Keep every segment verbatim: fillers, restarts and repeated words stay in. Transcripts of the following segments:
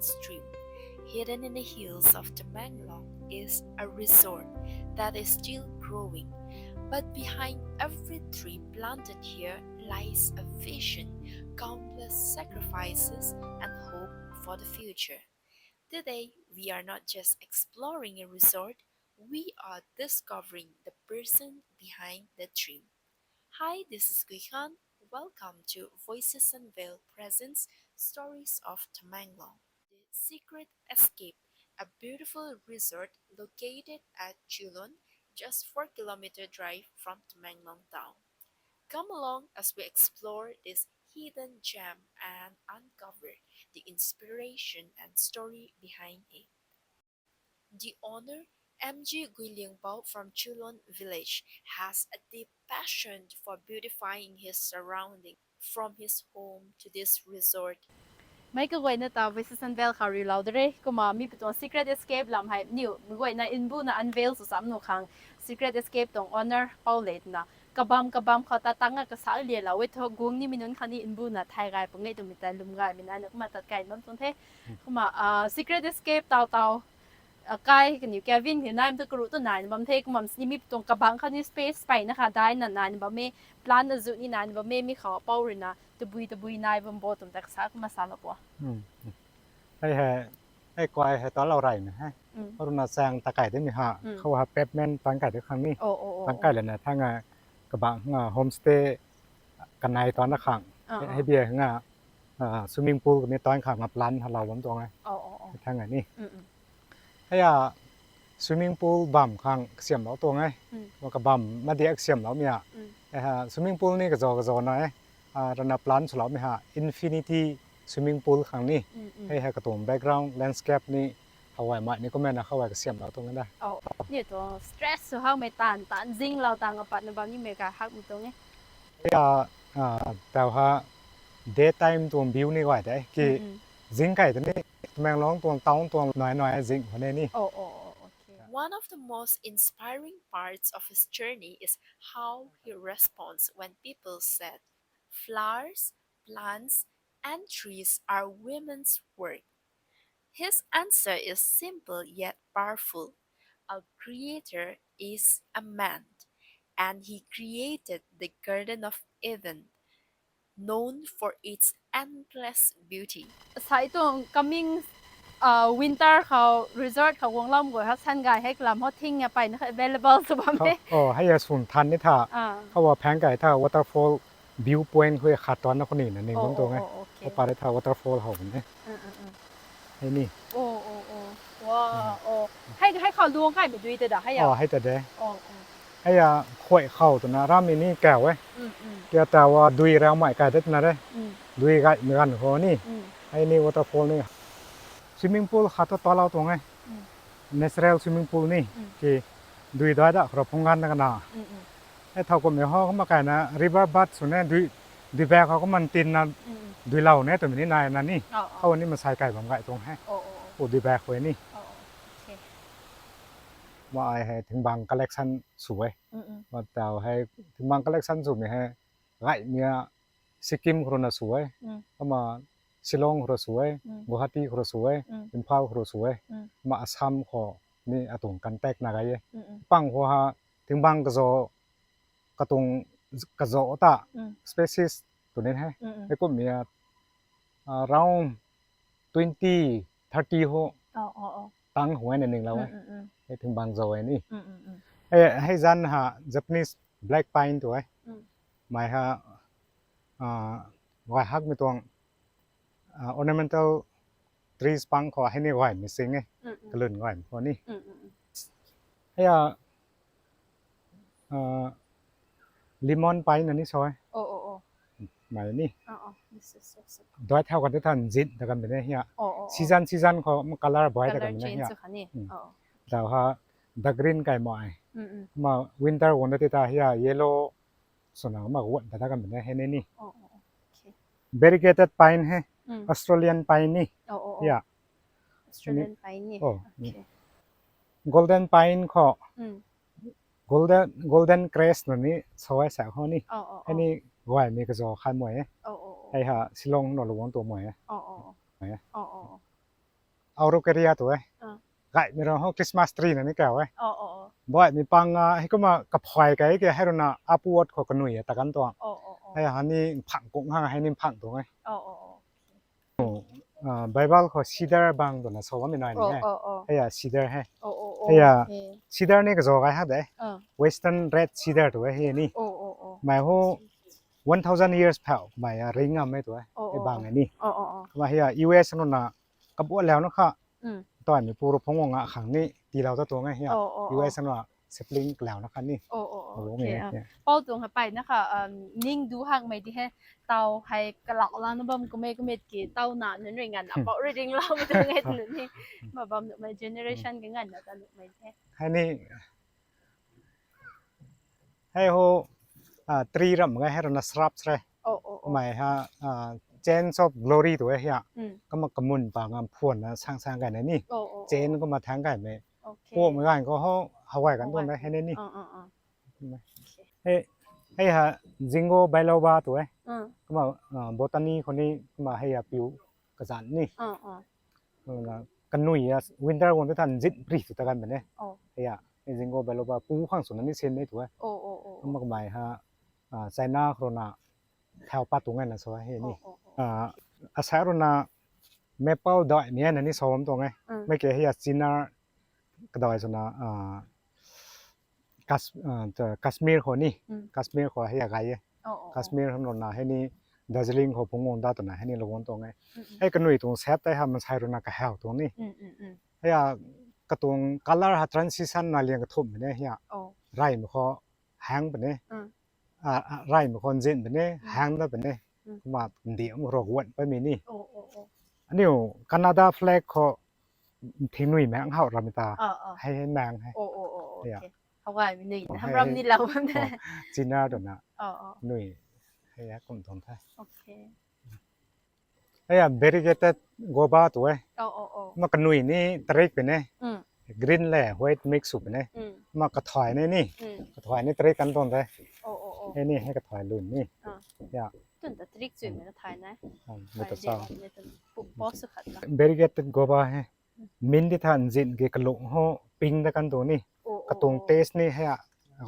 Stream, hidden in the hills of Tamenglong, is a resort that is still growing. But behind every tree planted here lies a vision, countless sacrifices, and hope for the future. Today, we are not just exploring a resort, we are discovering the person behind the dream. Hi, this is Gui Khan. Welcome to Voices Unveiled presents Stories of Tamenglong. The Secret Escape, a beautiful resort located at Chulon, just four kilometer drive from Tamenglong town. Come along as we explore this hidden gem and uncover the inspiration and story behind it. The owner, M G Guiliangbou from Chulon village, has a deep passion for beautifying his surrounding, from his home to this resort. Mei kaguayna ta Voices Unveiled khou riulou de re, kumna mi pi tuang Secret Escape lam hei niw mei guayna mbuna unveil sw cham nuh khang, Secret Escape tuang owner pou le twna kabam kabam khou ta tang a kasa lialou e thu guang nimei nunc khang ni mbuna thay gay pung e twmei ta lwm gaymei nai na kumna tat kai bam tuang the. Kumna, ah, Secret Escape taw taw, ah, kai kaniw Kevin kaniw naimei tu karuh tu nai na bam the, kumna mi pi tuang kabang khou ni space peyna kha daina nai na bam e, plan azuh ni nai na bam e, mi khou pou ruina tabui tabui nai bam bo twmei ta kasa kumna salou po. Hei hei, hei kuay hei talou rey na he. Aruna chaeng ta kai de mi ha, khou ha pavement tang kai de khang ni. Tang kai lana thang a kabang nga homestay kanei tuang na khang. Hei bia nga, ah, swimming pool kani tuang khang nga plan halou bam tuang e. Thang a ni. Hei a swimming pool bam khang kasiamlou tuang e. Wa kabam madiak kasiamlou mi a. Hei ha swimming pool ni kazaw kazaw na e. Ah, rana plan swloumei ha infinity swimming pool khang ni. Hei ha katuang background landscape ni hawai mai ni kumna khawai kasiamlou tuang e da. Ni tu stress sw hakmei tan tan zinglou tang apat na bam nimei ka hakmei tuang e. Hei a, ah, taw ha daytime tuang view ni guay de ki zing kai de ni Tamenglong tuang town tuang nai nai zing hone ni. One of the most inspiring parts of his journey is how he responds when people said, "Flowers, plants, and trees are women's work." His answer is simple yet powerful. Our Creator is a man, and He created the Garden of Eden, known for its endless beauty. Sai tuang coming, ah, winter khou resort khou guang lam guay ha sun gay hei kalam ho thing ya peyna kha available sw bam e. Oh, hei a sun than ni tha. Khou a phang kai tha waterfall view point hui khat tuang na khou ni na ning bam tuang e. Khou pa re tha waterfall hou bam e. Hei ni. Oh, oh, oh. Wow, oh. Hei, hei khou luang kai mei dui te da, hei a? Oh, hei ta de. Oh, oh. Hei a khuay khou twna ram ni ni kau e. Kia taw a dui rau mai kai de twna re. Dui gay mei ganv khou ni. Hei ni waterfall ni. Swimming pool khat tu talou tuang e. Natural swimming pool ni. Ki dui dai da khou rau phung ganv na kana. Hei thau kumhmei ho kumna kaina river bath sw ne dui, dui bak khou kumna ntin na dui lou ne twmei ni nai na ni. Khou ni masai kai bam gay tuang he. Pu dui bak khou ni. Ma ai hei thingbang collection sw e. Ma taw hei thingbang collection swmei hei gaymei a Sikkim khou rui na sw e. Kumna Shillong khou rui sw e. Guwahati khou rui sw e. Imphal khou rui sw e. Ma Assam khou ni atuang contact na gay e. Pang khou ha thingbang kazaw, katuang kazaw ta species tw nin he. Hei kumhmei a, ah, around twenty, thirty ho tang hu e na ninglou e. Hei thingbang zaw e ni. Hei, hei zan ha Japanese black pine tw e. Mei ha, ah, gay hakmei tuang, ah, ornamental trees pang khou hei ni gaymei sing e. Kalun gaymei khou ni. Hei a, ah, lemon pine na ni sa e. Mei ni. Dui thau kan tu than zin ta kan bine hei a. Season, season khou ma color buay ta kan bine hei a. Daw ha dark green kai mai. Ma winter guang na ti ta hei a yellow swna ma guat ta ta kan bine hei ni ni. Variegated pine he. Australian pine ni. Hei a. Australian pine ni. Golden pine khou. Golden, golden crest na ni sa e sa khou ni. Hei ni gaymei kazaw khat mai e. Hei ha Shillong na lou guang tu mai e. Mai e. Araucaria tu e. Ah. Gaymei rau ho Christmas tree na ni kau e. Oh, oh, oh. Baihmei pang a, hei kumna kaphay kai ke hei runa apu ot khou kanui e takan tuang. Oh, oh, oh. Hei ha ni mphang kung hang hei ni mphang tuang e. Oh, oh, oh. Ah, Bible khou cedar bang twna sa bammei nai ni Oh, e. Oh, oh. Hei a cedar he. Oh, oh, oh. Hei a okay. Cedar ni kazaw gai hak de. Ah. Western red cedar tu e hei ni. Oh, oh, oh. Mei ho one thousand years phau mei a ring ngam e tu e. Oh, hei oh, bang oh. E ni. Oh, oh, oh. Kumna hei a U S nuna kabuat lau na kha. Mm. Taimei pu ru phungc nga khang ni tilou ta tuang e hei a. Oh, oh, U S oh. Nuna sapling kalau na kha ni. Oh, oh, oh. Oh, okay, okay, ah. Okay. Pau tuang ha pai na kha, um, ning du hak mei di he. Tau hei kalak la na bam kume kume ki tau na nunc ring ngan na pau ri ring lau mei tu ngai tu ni. Ma bam nu mei generation ke ngan na ta nu mei he. Hei ni, hei ho, ah, tree ram ngai hei runa shrubs re. Oh, oh, oh. Mei ha, ah, chains of glory tu e hei a. Mm. Kumna kamun pa ngam phuan na sang sang kai na ni. Oh, oh, oh. Chain kumna thang kai mei. Okay. Pumei ganv khou ho, hawai kan tuang de hei ni. Ah, ah, ah. Hei, hei ha, Ginkgo biloba tu e. Ah. Kumna, ah, botany khou ni, kumna hei a piu kazan ni. Ah, ah. Kumna kanui a winter guang tu than zit pri tu ta kan bam e. Oh. Hei a, hei Ginkgo biloba pu khang swna ni sin ni tu e. Oh, oh, oh, oh. Kumna kamei ha, ah, China khou runa thau pat tuang e na sa hei ni. Oh, oh, oh. Ah, asa runa maple dai ni e na ni sa bam tuang e. Mm. Mei ke hei a China kadai swna, ah, Kas-, ah, ta, Kashmir khou ni. Mm. Kashmir khou hei a gai e. Oh, oh, oh. Kashmir ham runa hei ni Darjeeling khou phungc guang da twna hei ni lou guang tuang e. Mm, mm. Hei kanui tuang sap tei ha mansei runa kahau tuang ni. Mm, mm, mm. Hei a katuang color ha transition na liang kathumh mei ne hei a. Oh. Reymei khou hang puni. Mm. Ah, ah, reymei khou nzin puni, mm, hang da puni. Mm. Kumna ndi ang rok wan pamei ni. Oh, oh, oh. Aniu Canada flag khou thingnui mei ang hau ram ta. Ah, ah. Hei hei nang hei. Oh, oh, oh, oh, yeah. Okay. Hawai mei nui, oh, ham hei, ram hei, ni lau bam de. Oh, China twna. Oh, oh. Nui. Hei a kum tuang the. Okay. Hei a variegated guava tu e. Oh, oh, oh. Ma kanui ni tarik puni. Mm. Green le white mix sw puni. Mm. Ma kathai ni ni. Mm. Kathai ni tarik kan tuang the. Oh, oh, oh. Hei ni hei kathai lun ni. Ah. Ya. Tun ta tarik chui mei kathai na. Ah, mei ta sa. Pu-, post khat na. Variegated guava hei. Min di than zin ge kalung ho ping da kan tuang ni. Oh, oh, katuang oh. Taste ni hei a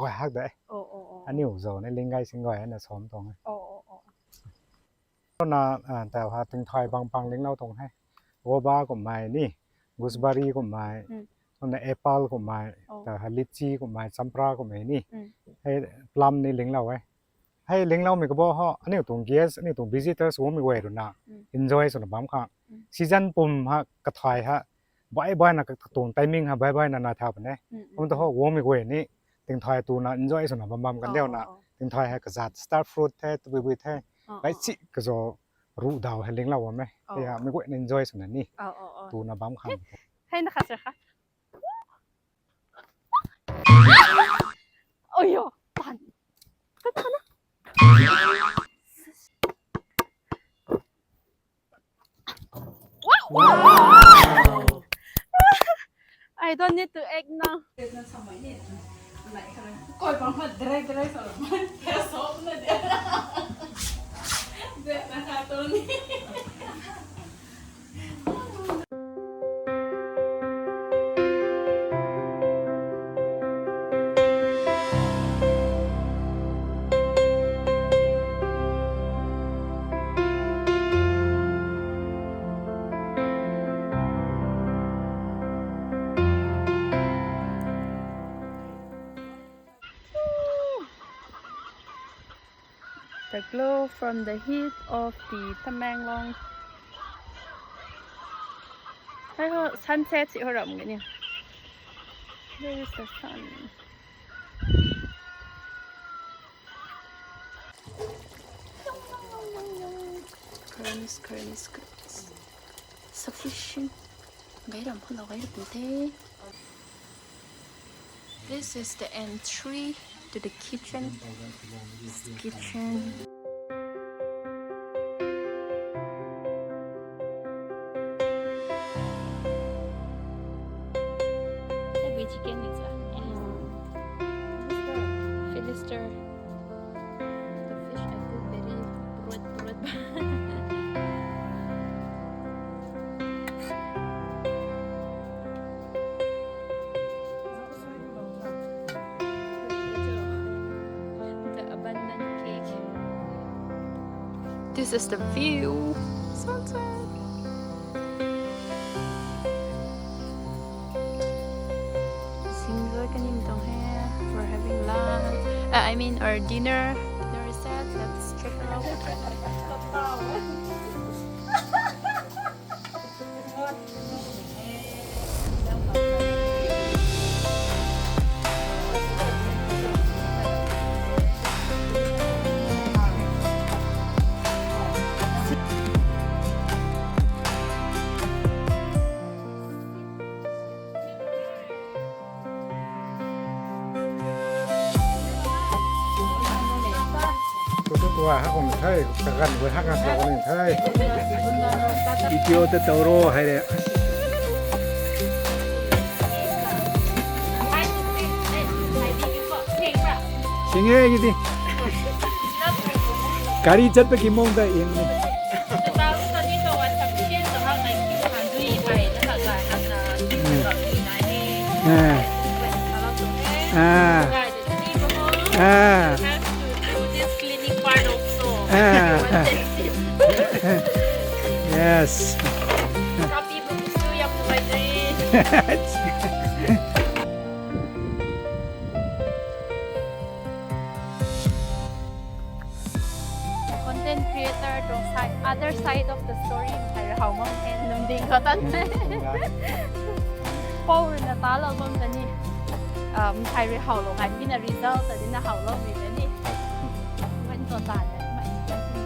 gay hak de. Oh, oh, oh. Aniu zau ni ling gay sing gay na som tuang e. Oh, oh, oh. Na, ah, tau ha tingthai bang pang linglou tuang he. Guava kummei ni, gooseberry kummei, mm, na apple kummei, oh, tau ha lychee kummei, champra kummei ni. Mm. Hei plum ni linglou e. Hei lingloumei kabo ho, aniu tuang guest, aniu tuang visitors guangmei guay runa, mm, enjoy swna bam khang. Mm. Season pum ha, kathai ha, bai bai na katuang timing ha, bai bai na na thau puni. Mm, mm, kum ta ho, mm, guangmei guay ni, tingthai tuna enjoy swna bam bam kan diu na. Oh, oh, oh. Tingthai hei kazat star fruit the, tabui bui the. Oh, oh, oh. Bai si kazo ruh dau hei linglou bam e. Oh. Hei ha, mei guayna enjoy swna ni. Oh, oh, oh. Tuna bam khang. Hei na kha sir kha. Oyo, pan. Kat pan na. Wow! I don't need to act now. The glow from the heat of the Tamenglong. Hei ho, sunset si ho ram ge ni. There is the sun. Currents, currents, currents. Sufficient. Gai ram phu lou gai ram the. This is the entry to the kitchen. Kitchen. Chicken is, uh, Philister. The fish are good, very broad, broad. This is the view. Sunset. Singzoi kanim tuang he. We're having lunch. Uh, I mean, our dinner. Dinner is set. Let's check it out. Tua tua tua hak kum the, kaganv guay hak hak kum the. Video ta taw ro hei re. Sing e ki di. Gari chat pa ki mong ta in ni. Ah. Ah. Ah. Ah. Yes. Content creator tuang side, other side of the story, mthai rui how bam the, lungding khou tan the. Pou rui na ta lou bam ta ni, ah, mthai rui how lou ngai, mi na result ta di na how lou mi ta ni. Wan to ta de, mai ta ni.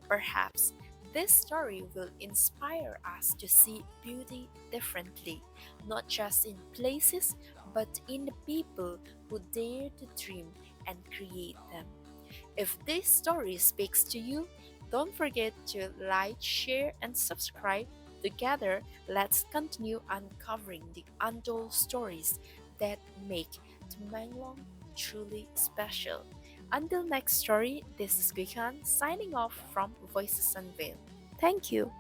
Perhaps this story will inspire us to see beauty differently, not just in places, but in the people who dare to dream and create them. If this story speaks to you, don't forget to like, share, and subscribe. Together, let's continue uncovering the untold stories that make Tamenglong truly special. Until next story, this is Guikhan signing off from Voices Unveiled. Thank you.